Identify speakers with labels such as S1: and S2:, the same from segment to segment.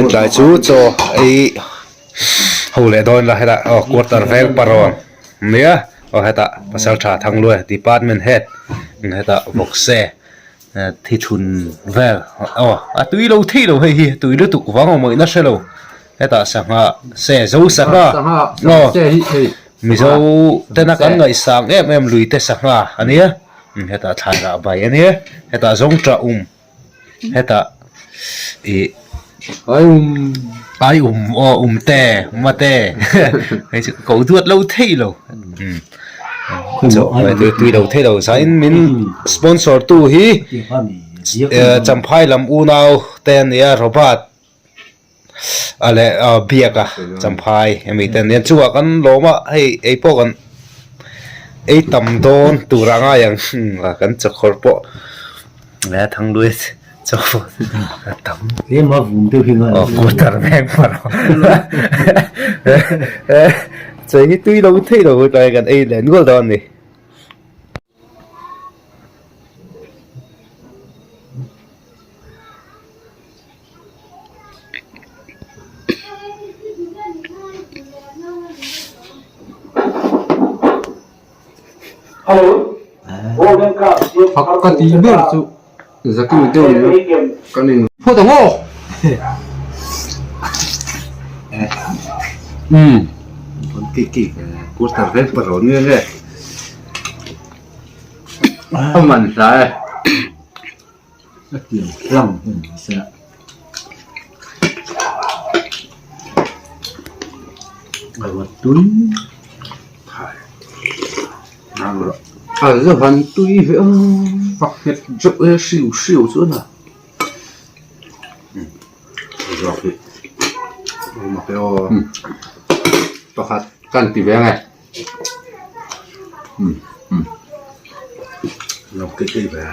S1: Tlai chu chaw ei ho leh dawn ila hetah aw quarter veng parawn nia aw hetah pasaltha Thangluai department head hetah vawkse thi thun vel aw a tui lo thei lo hei hi tui lutuk vang awm awih na hre lo hetah sangha se zo sangha aw mizo tena kan ngaihsang em em lui te sangha a nia hetah thlai rah bai a nia hetah zawngṭah um. Hetah ih ai um ai um aw um te mate hei chu ko duat lo thei lo tui tui lo thei lo zain min sponsor tu hi champhai lam unau te a nia Robert. A leh biak a champhai hemi te nen chungah kan lawm a hei ei pawh kan ei tam dawn tur a ngai ang kan chawkhawr pawh a thangluai chaw a tam aw quarter veng pawh chei hi tui lo thei lo tlai kan ei leh nual dawn a ni.
S2: Thak ka ti ber chu Zaki deuh nia kan in phawt ang aw
S1: umm quarter vek pawh nia nge
S2: a man hla e.
S3: A tiang hlang hun ni se. A va tui thai nang rawh.
S2: A za han tui ve a. Fak nghet zeuh e hriu hriu chuan a.
S1: Zawk hi mak e aw.
S2: Pakhat kan ti ve ang e.
S1: Lawk tih tih ve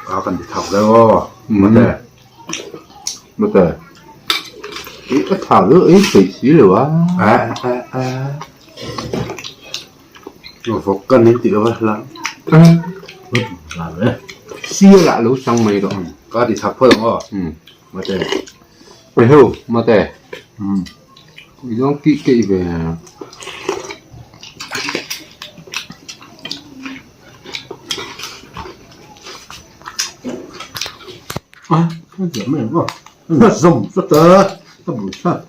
S1: a kan ti thak deuh aw mate
S2: mate i a tha deuh ei theih si lo a
S1: a a a vawk kan in tih lo a hla
S2: sia lah lo chang mai rawh
S1: ka ti thak phawt ang aw mate
S2: Ehu mate i zawng tih keih ve
S3: a a ziah mai ang aw a zawm tlat a a bul thlak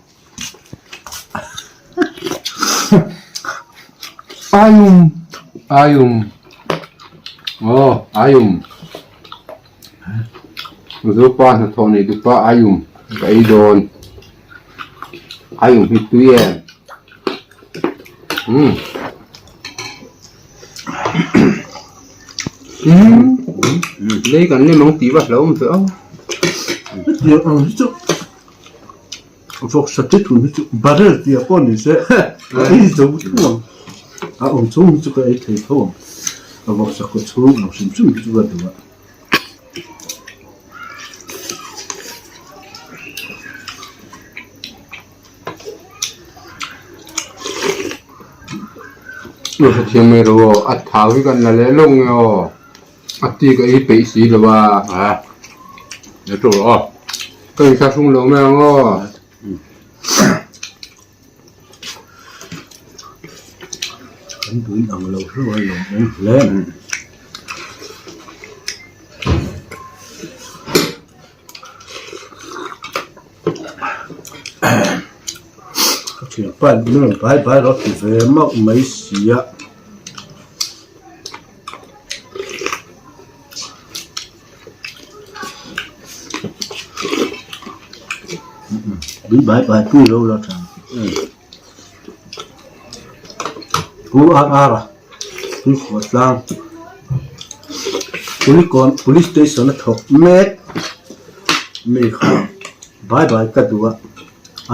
S2: Aium aium aw aium. Zopa hnathawh nei dupa aium ka ei dawn aium hi tui em umm umm lei kan lem ang tih va hlauhawm ve aw.
S3: Hetiang ang hi chu vawksa te thun hi chu barrel tia pawh ni se ka ei zo thung ang a awm chhung hi chu ka ei thei tho ang a vawksa kaw chhung ang hrim hrim hi chu ka duh a.
S2: Hrethiam mai rawh aw a thau hi kan la leh lawk nge aw a ti ka ei peih si lo a
S1: ni tur aw
S2: ka inthlahrung lo mai ang aw.
S3: Kan tui ang lo hlauh a lawmawm hle a ni. Ka thianpa in min rawn bai bai rawh a ti ve mauh mai si a. Min bai bai pui lo la tha. Pu ar ar a tuikhuah tlang Kulikawn police station a thawk mek mi kha bai bai ka duh a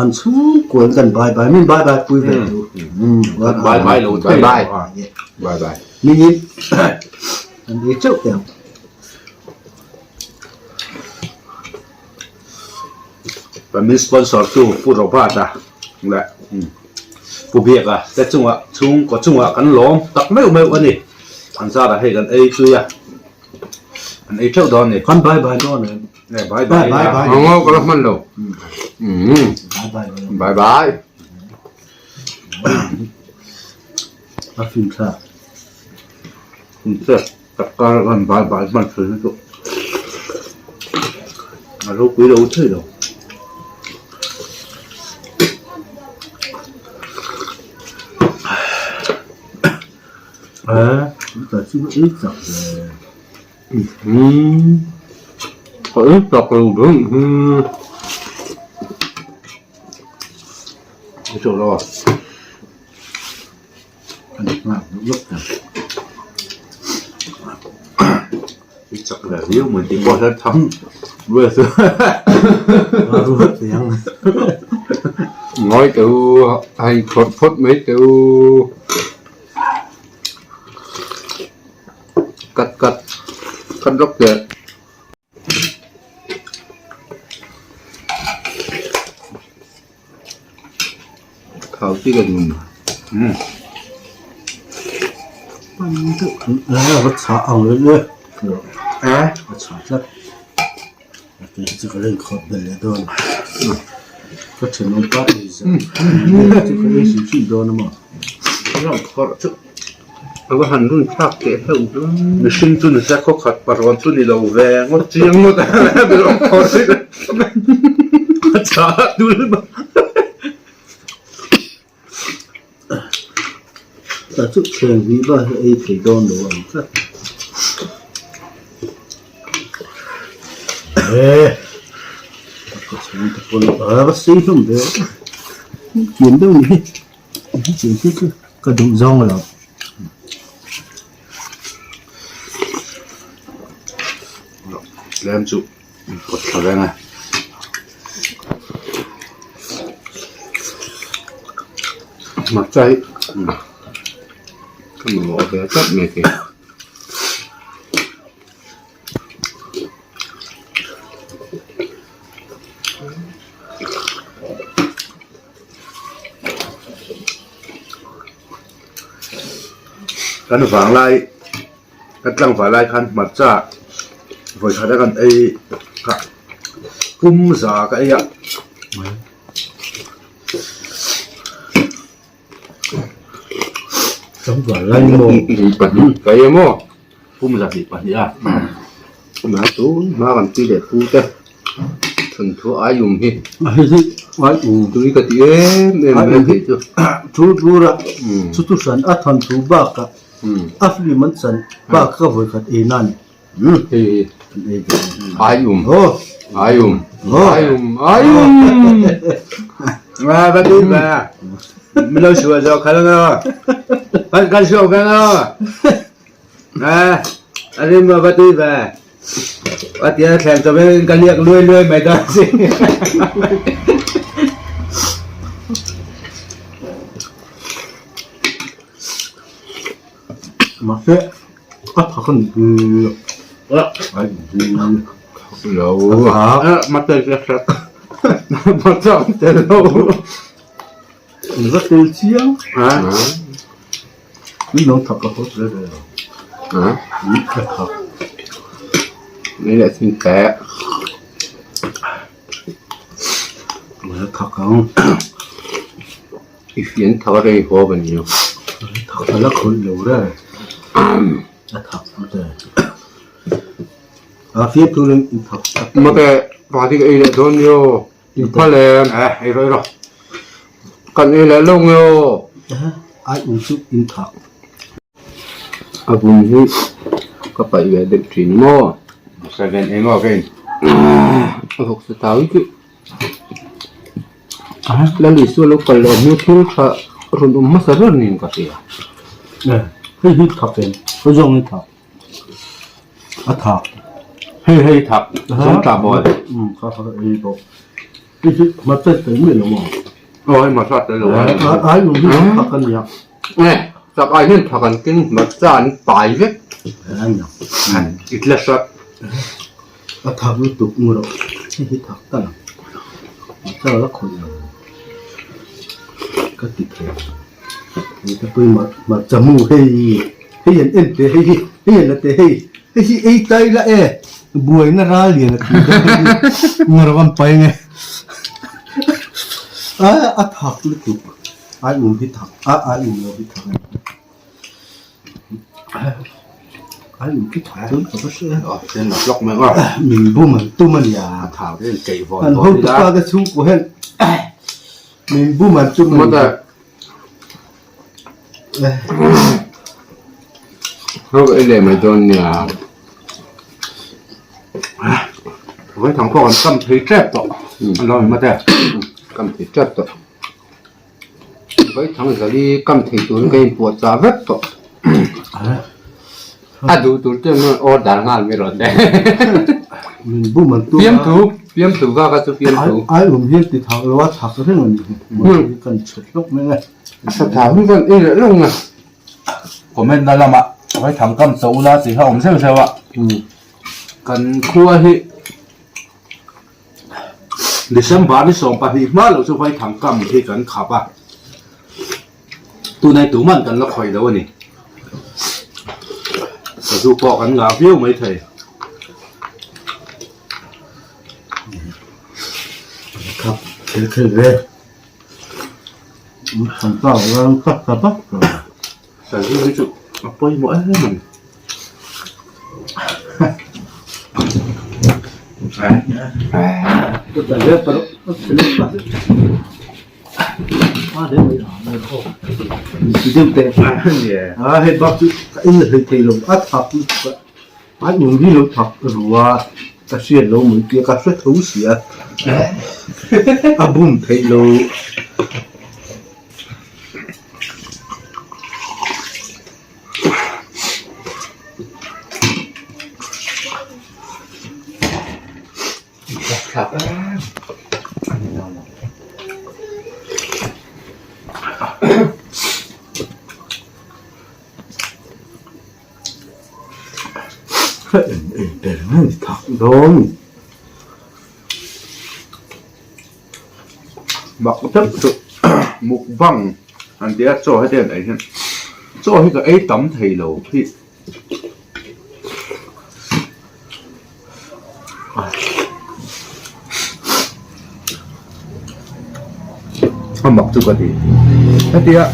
S3: an chhungkuain kan bai bai min bai bai pui ve duh
S2: bai bai lo bai bai bai bai
S3: mingin an ei teuh teh ang.
S1: Kan min sponsor tu Pu Robert a leh Pu Biaka te chungah chhungkaw chungah kan lawm tak meuh meuh a ni. An zarah hei kan ei chui a. An ei theuh dawn ni.
S3: Kan bye bye dawn em?
S1: Ne bye bye.
S3: Bye bye.
S2: Ngo ka la hman lo.
S3: Bye bye.
S2: Bye bye.
S3: A fin thlak.
S1: Takar kan bye bye hman thin chu. A ropui lo thei lo.
S3: A, ta chu ei chak ve.
S2: Ka ei chak lo ber hi.
S1: Ei chak lo a.
S3: Ka dik nghak duh lawk ta.
S1: I chak ve viau mai tih pawh hian thang ruai chu.
S3: A ruat thei ang.
S2: Ngawi teh u, hei khawrh phawt mai teh u. Cut cut cut lawk teh. Thau chi ka duh.
S3: A chah ang leh le. A chah tlat. Chu ka rin khawp belh leh dawn. Ka thenawm pa ei zan. Chu ka ei hrim hrim dawn a maw.
S2: A va han run thlak teh hlauh chu.
S1: Mihring chu nise khaw khat parawn chu ni lo ve ngawt chiang ngawt a a chah dul mai.
S3: Ta chu thleng hnih bak hi ei thei dawn lo ang tlat. Ka chhungte pawn a va sei hlawm ve kian deuh ni hi. Hetiang thil chu ka duh zawng lo.
S1: Tlem chu kawt thla reng a.
S2: Hmarcha hi ka mamawh ve tlat mai kei.
S1: Kan vang lai kan tlangval lai khan hmarcha vawi khat a kan ei kha pum za ka ei a.
S3: Tlangval lai maw?
S2: Ka ei maw?
S1: Pum za tih pahnih a.
S2: Hma chu hma kan ti leh pu te thawnthu ai um hi.
S3: Hei hi ai um.
S2: Tui ka ti em em mai a tih chu.
S3: Thu tur a chu chu hran a thawnthu bakah a film an chan bak ka vawi khat ei na ni.
S2: Hei hi ai um ai um ai um ai um.
S1: Nga va ti ba. Mi lo sua zo khala nga. Kan kan sua ka nga. A a rim a va tui ve. A tia thleng chawp in ka liak luai luai mai dawn si.
S3: Mahse a thak a ni hi.
S2: Lo. Mate ka hrat. Mate te lo.
S3: An va tel chiang. Min lo thak ka hawt ve ve lo. Ka thak.
S2: Ni leh sin teh.
S3: La thak ang.
S2: I fian thak a rei haw ban ni.
S3: Thak a la khawih lo re. A thak te. A fian thu in thak.
S2: Mate, pa ti ka ei leh dawn ni aw. Inphal em?
S1: Eh, ei rawh ei rawh.
S2: Kan ei leh lo nge aw.
S3: Ai um chu in thak.
S2: A vun hi ka paih ve deuh thin maw?
S1: Seven eng aw kei.
S2: A vawk sa tau hi chu Lal Isua lo kal leh hnu thil tha rawn awm hmasa ber niin ka hria.
S3: Eh, hei hi thak em? Hei zawng hi thak. A thak.
S1: Hei hei thak zawng tla bawl.
S3: Um kha kha ei bawk. Hei hi hmarcha tel miah lo maw?
S2: Aw hei hmarcha tel lo a.
S3: Ai um hi thak a nia.
S2: Eh chak ai hian thak an keng hmarcha an pai vek.
S3: A nia.
S1: I tla hrat.
S3: A thak lutuk ngu rawh. Hei hi thak ta lo. Hmarcha la khawih lo. Ka ti thei. Hmarcha mu hei. Hei an en teh hei hi hei an la teh hei hei hi ei tai la e. Buaina ral lian a tih dawn a ni. Ngawr van pai nge. A a thak lutuk. Ai um hi thak a ai um lo hi thak a ni. Ai um khi thak chuan ka va hre a.
S1: Ten a block mai a.
S3: Min bum an tum a nia.
S1: A thau te in keih vawn
S3: An hotu pa te chhungkua hian min bum an tum a ni.
S2: Ho ei leh mai dawn nia.
S1: Vawi thang pawh kan kam thei tep tawh a lo ni mate.
S2: Kam thei tep tawh. Vawi thang zali kam thei turin ka inpuah chah vek tawh. A duh tur chu an order nghal mai rawh se.
S3: Min bum an tum a.
S2: Fiamthu, fiamthu vak a chu fiamthu.
S3: Ai awm hian ti thak lo a thak reng a ni hi. Mahni kan chhe hlawk mai a.
S2: Sa thau hi chuan ei leh lawng a.
S1: Comment na lamah vawi thang kam cho ula tih kha awm zeuh zeuh a. Kan khua hi December ni 12 hma loh chu vawi thang kam hi kan khap a. Tunai tuman kan la khawih lo a ni. Sazu pawh kan ngah viau mai thei.
S3: Khap khel khel ve. Kan pa ram kap kap a.
S1: Sazu hi chu a pawimawh em a ni.
S3: Hei bak chu ka en hlei thei lo a thak lutuk a a eng hi lo thak ru a ka hriat lo mai tia ka hre tho si a a bum theih lo.
S1: Mak deuh chu mukbang an tia chaw hetiang an ei hian chaw hi ka ei tam thei lo hi. A mak chu ka ti hetia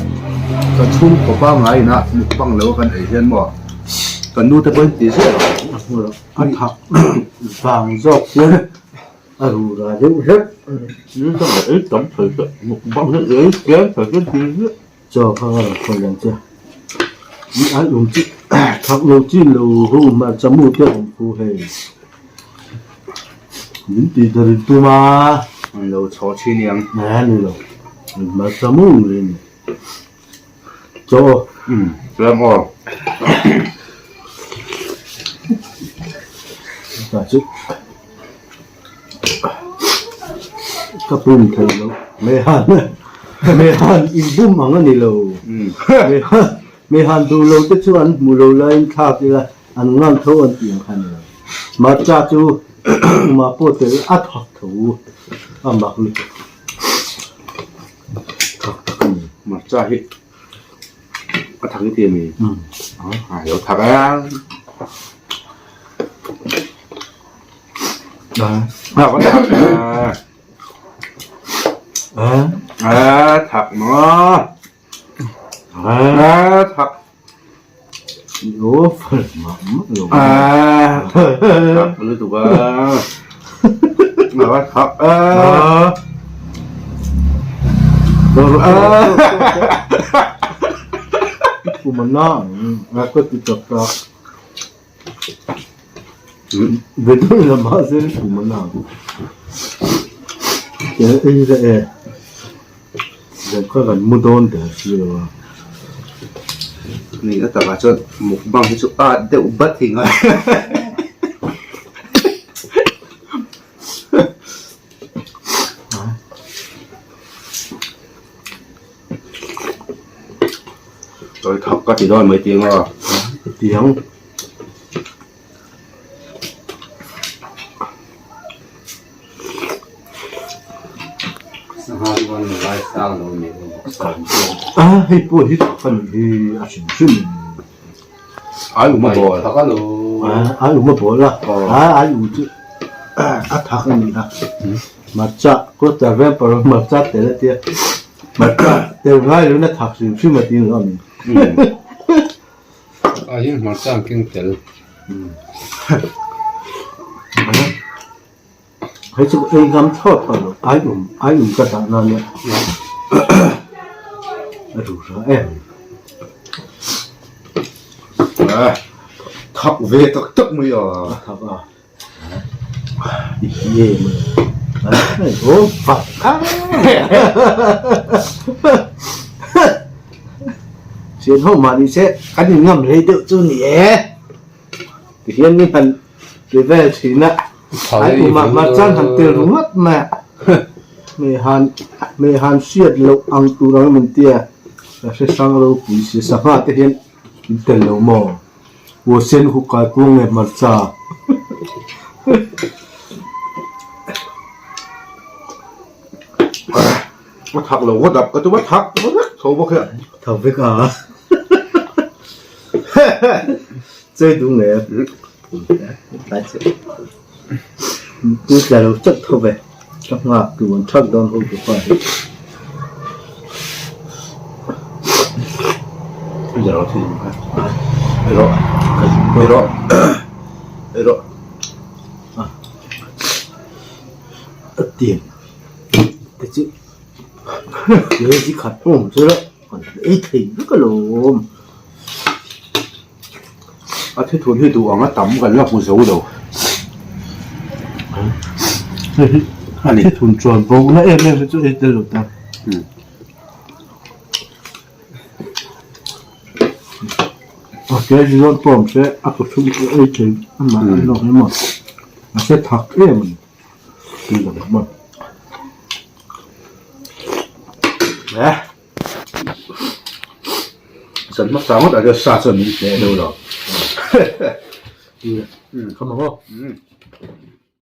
S1: ka chhungkaw pangngai ina mukbang lo kan ei hian maw kan nu te pawhin ti ziah lo
S3: a thak vang zawk chuan a ru ra deuh hlek
S1: ei tam thei se mukbang hi ei tlem thei se ti ziah.
S3: Chaw kha ka rawn khawi ang che. An awm chi thak lo chin lo ho hmarcha mu te awm khu hei. Min tih dar in tum a.
S1: An lo chho thin i ang.
S3: A ni lo. Hmarcha mu ngei ni. Chaw.
S1: Um, chuan aw.
S3: Ta chu. Ka pum thei lo. Meihan meihan in bum ang a ni lo. Meihan meihan duh lo te chu an hmu lo laiin thlak ila an ngan tho an tih ang kha a ni lo. Hmarcha chu uma pawh tel a thak tho a mak lutuk. Thak tak a ni.
S1: Hmarcha hi a thak i ti a mi? A lo thak a. À, thật mà. À, thật.
S3: Ủa, phải mà mất rồi.
S1: À, thật luôn tụi ba. Mà thật. À. À.
S3: Kumana, aku tidak tak. Vedawn lamah zel kum an ang. Eng ei la e. Zan kha kan mu dawn der si lo a.
S1: Ni a takah chuan mukbang hi chu at deuh bat hi ngai. Tawi thak ka ti dawn mai tih ang a.
S3: Ka ti ang. A hei pawh hi thak a nih hi a hrim hrim.
S1: Ai uma bawl.
S3: Ai um a bawl a, ai um chu a thak a ni a, hmarcha quarter vel pawh hmarcha tel a tia, hmarcha tel ngai lo in a thak hrim hrim a ti ang a ni.
S2: A hi hmarcha ang keng tel.
S3: Hei chu ei ngam thlawt tawh lo, ai um ai um ka dah na nia a duh hra em.
S2: Thak ve tak tak mai a.
S3: A thak a. I ti em a. Aw fak a. Thian ho mahni se kan in ngam hlei deuh chu ni e. Tihian mi han ti vel thin a. Ai kum ah hmar chuan han tel ringawt mai a. Hmeihan hmeihan hriat loh ang tur ang min tia ka hre hrang ropui si sangha te hian in tel lo maw? Huasen huk kai kuang nge hmarcha?
S2: A thak lo ngawt a, ka tum a thak vek tho bawk hian.
S3: Thak vek a. Chei dung leh tu tla lo chat tho ve ka nghak tu an that dawn ho tu pa hi. A tiang te chu kg khat pawh awm chu la. Kan ei thei vek alawm.
S2: A thithun hi duh ang a tam kan la hmu zo lo.
S3: A thithun chuan bo na em em hi chu ei tel lo ta. A ke hi zawn pawh awm se a kawchhung chu ei thei amah an lawk emaw a se thak em a ni. Tui lo ang maw.
S2: Eh. Zan hmasa ngawt ah chuan sa chuan min hneh deuh lo.
S3: Come on.